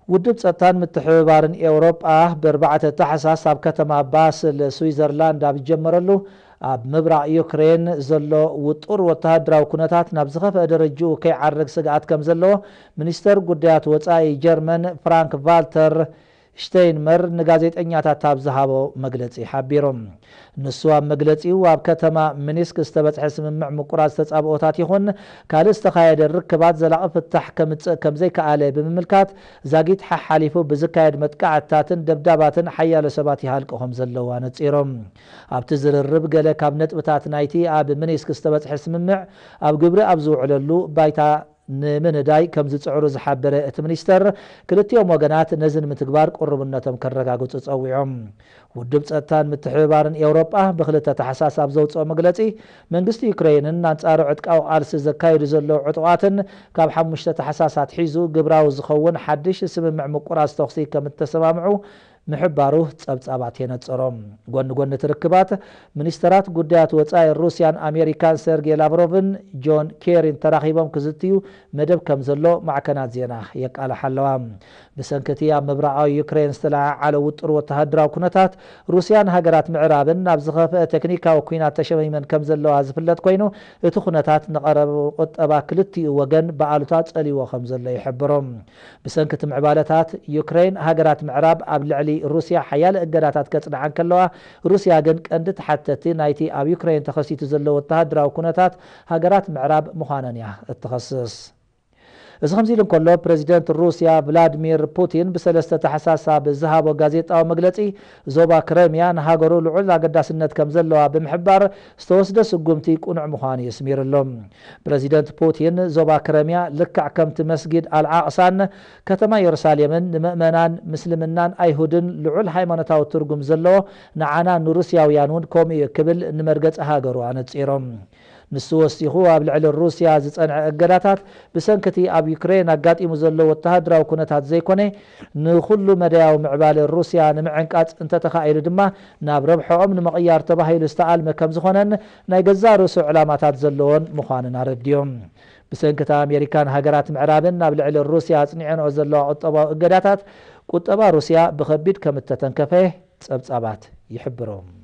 ውድብ ጸጥታን ምትሕብባርን ኤውሮጳ ብኣርባዕተ ታሕሳስ ኣብ ከተማ ባስል ስዊዘርላንድ ኣብ ዝጀመረሉ፣ ኣብ ምብራቕ ዩክሬን ዘሎ ውጡር ወተሃደራዊ ኩነታት ናብ ዝኸፍአ ደረጅኡ ከይዓርግ ስግኣት ከም ዘለዎ ሚኒስተር ጉዳያት ወጻኢ ጀርመን ፍራንክ ቫልተር ሽተይንመር ንጋዜጠኛታት ኣብ ዝሃቦ መግለጺ ሓቢሩ። ንሱ ኣብ መግለጺኡ፣ ኣብ ከተማ ሚኒስክ ዝተበጽሐ ስምምዕ ምቁራጽ ተጻብኦታት ይኹን ካልእ ዝተኻየደ ርክባት ዘላቒ ፍታሕ ከምጽእ ከም ዘይከኣለ ብምምልካት፣ ዛጊት ሓሓሊፉ ብዝካየድ መጥቃዕትታትን ደብዳባትን ሓያሎ ሰባት ይሃልቁ ከም ዘለዉ ኣነጺሮም። ኣብቲ ዝርርብ፣ ገለ ካብ ነጥብታት ናይቲ ኣብ ሚኒስክ ዝተበጽሐ ስምምዕ ኣብ ግብሪ ኣብ ዝውዕለሉ ባይታ ንምንዳይ ከም ዝጽዕሩ ዝሓበረ እቲ ሚኒስተር፣ ክልቲኦም ወገናት ነዚ ንምትግባር ቅሩብነቶም ከረጋግጹ ጸዊዖም። ውድብ ጸጥታን ምትሕብባርን ኤውሮጳ ብክልተ ታሕሳስ ኣብ ዘውጽኦ መግለጺ፣ መንግስቲ ዩክሬንን ኣንጻሩ ዕጥቃዊ ቃልሲ ዘካይዱ ዘለዉ ዕጡቓትን ካብ ሓሙሽተ ታሕሳስ ኣትሒዙ ግብራዊ ዝኸውን ሓድሽ ስምምዕ ምቁራጽ ተኹሲ ከም እተሰማምዑ ምሕባሩ ጸብጻባት የነጽሮ። ጎኒ ጎኒ እቲ ርክባት፣ ሚኒስተራት ጉዳያት ወጻኢ ሩስያን ኣሜሪካን ሰርጌ ላቭሮቭን ጆን ኬሪን ተራኺቦም ክዝትዩ መደብ ከም ዘሎ ማዕከናት ዜና የቃልሓ ኣለዋ። ብሰንኪ እቲ ኣብ ምብራቓዊ ዩክሬን ዝተለዓዓለ ውጡር ወተሃደራዊ ኩነታት፣ ሩስያን ሃገራት ምዕራብን ናብ ዝኸፍአ ቴክኒካዊ ኲናት ተሸሚመን ከም ዘለዋ ዝፍለጥ ኮይኑ፣ እቲ ኩነታት ንቐረብ ቁጠባ ክልቲኡ ወገን ብኣሉታ ጸልይዎ ከም ዘሎ ይሕብሩ። ብሰንኪ እቲ ምዕባለታት፣ ዩክሬን ሃገራት ምዕራብ ኣብ ልዕሊ ሩስያ ሓያለ እገዳታት ከጽንዓ እንከለዋ፣ ሩስያ ግን ቀንዲ ተሓተቲ ናይቲ ኣብ ዩክሬን ተኸሲቱ ዘሎ ወተሃደራዊ ኩነታት ሃገራት ምዕራብ ምዃነን እያ እትኸስስ። እዚ ከምዚ ኢሉ እንከሎ፣ ፕረዚደንት ሩስያ ቭላድሚር ፑቲን ብሰለስተ ታሕሳስ ኣብ ዝሃቦ ጋዜጣዊ መግለጺ፣ ዞባ ክረምያ ንሃገሩ ልዑል ኣገዳስነት ከም ዘለዋ ብምሕባር፣ ዝተወስደ ስጉምቲ ቅኑዕ ምዃኑ የስሚሩ ኣሎ። ፕረዚደንት ፑቲን፣ ዞባ ክረምያ ልክዕ ከምቲ መስጊድ ኣልኣቕሳን ከተማ የሩሳሌምን ንምእመናን ምስልምናን ኣይሁድን ልዑል ሃይማኖታዊ ትርጉም ዘለዎ፣ ንዓና ንሩስያውያን እውን ከምኡ እዩ ክብል ንመርገጺ ሃገሩ ኣነጺሮም። ንሱ ወሲኹ፣ ኣብ ልዕሊ ሩስያ ዝጸንዐ እገዳታት ብሰንኪ እቲ ኣብ ዩክሬን ኣጋጢሙ ዘሎ ወተሃደራዊ ኩነታት ዘይኮነ፣ ንኹሉ መዳያዊ ምዕባለ ሩስያ ንምዕንቃጽ እንተተኻኢሉ ድማ፣ ናብ ረብሐኦም ንምቕያር ተባሂሉ ዝተኣልመ ከም ዝኾነን ናይ ገዛእ ርእሱ ዕላማታት ዘለዎን ምዃኑን ኣረዲኦም። ብሰንኪ እቲ ኣሜሪካን ሃገራት ምዕራብን ኣብ ልዕሊ ሩስያ ኣጽኒዐንኦ ዘለዋ ቁጠባዊ እገዳታት፣ ቁጠባ ሩስያ ብኸቢድ ከም እተተንከፈ ጸብጻባት ይሕብሩ።